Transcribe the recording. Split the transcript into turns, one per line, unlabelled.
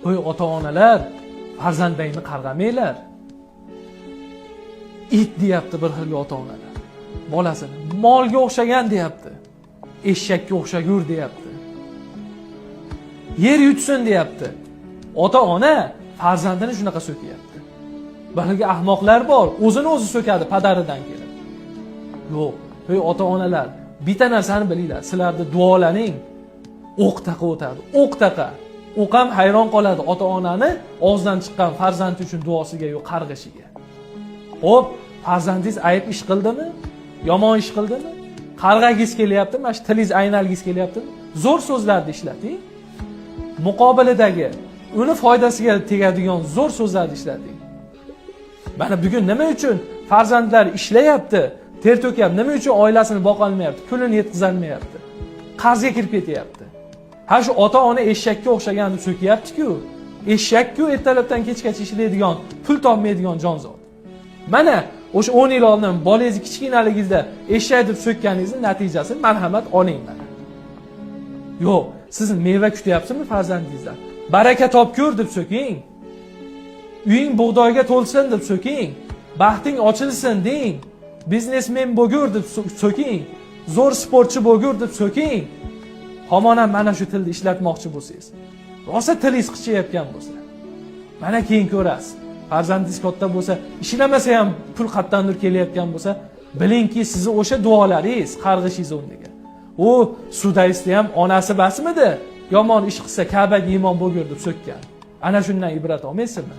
Voy ota-onalar, farzandlaringni qarg'amanglar. It deyapti bir xilga ota-onalar. Bolasini molga o'xshagan deyapti. Eshakka o'xshagur deyapti. Yer yutsin deyapti. Ota-ona farzandini shunaqa so'kyapti. Bir xilga ahmoqlar bor, o'zini o'zi so'kadi padaridan kelib. Yo'q, ey ota-onalar, bitta narsani bilinglar, sizlarni duolaring o'q taqa o'tadi, o'q taqa. O'q ham hayron qoladi ota-onani og'zidan chiqqan farzandi uchun duosiga yo qarg'ishiga. Xo'p, farzandingiz ayb ish qildimi? Yomon ish qildimi? Qarg'agingiz kelyaptimi? Mana shu tilingiz aynalgingiz kelyaptimi? Zo'r so'zlarni ishlating. Muqobilidagi uni foydasiga tegadigan zo'r so'zlarni ishlating. Mana bugun nima uchun farzandlar ishlayapti, ter to'kyapti, nima uchun oilasini boqolmayapti, pulini yetkazolmayapti, qarzga kirib ketyapti? Ha, shu ota-ona eshakka o'xshagan deb so'kyapti-ku. Eshak-ku ertalabdan kechgacha ishlaydigan, pul topmaydigan jonzot. Mana o'sha 10 yil oldin bolangizni kichkinaligingizda eshak deb so'kkaningizni natijasi marhamat oling mana. Yo'q, siz meva kutyapsizmi farzandingizdan? Baraka topkur deb so'king. Uying bug'doyga to'lsin deb so'king. Baxting ochilsin deng. Biznesmen bo'gur deb so'king. Zo'r sportchi bo'gur deb so'king. Hamon ham mana shu tilni ishlatmoqchi bo'lsangiz, rosa tilingiz qichayotgan bo'lsa, mana keyin ko'rasiz. Farzandingiz katta bo'lsa, ishlamasa ham pul qayerdandir kelayotgan bo'lsa, bilingki, sizni o'sha duolaringiz, qarg'ishingiz o'rniga. U Sudaysni ham onasi basmidi? Yomon ish qilsa, Ka'baga imom bo'lgur deb so'kkan. Ana shundan ibrat olmaysizmi?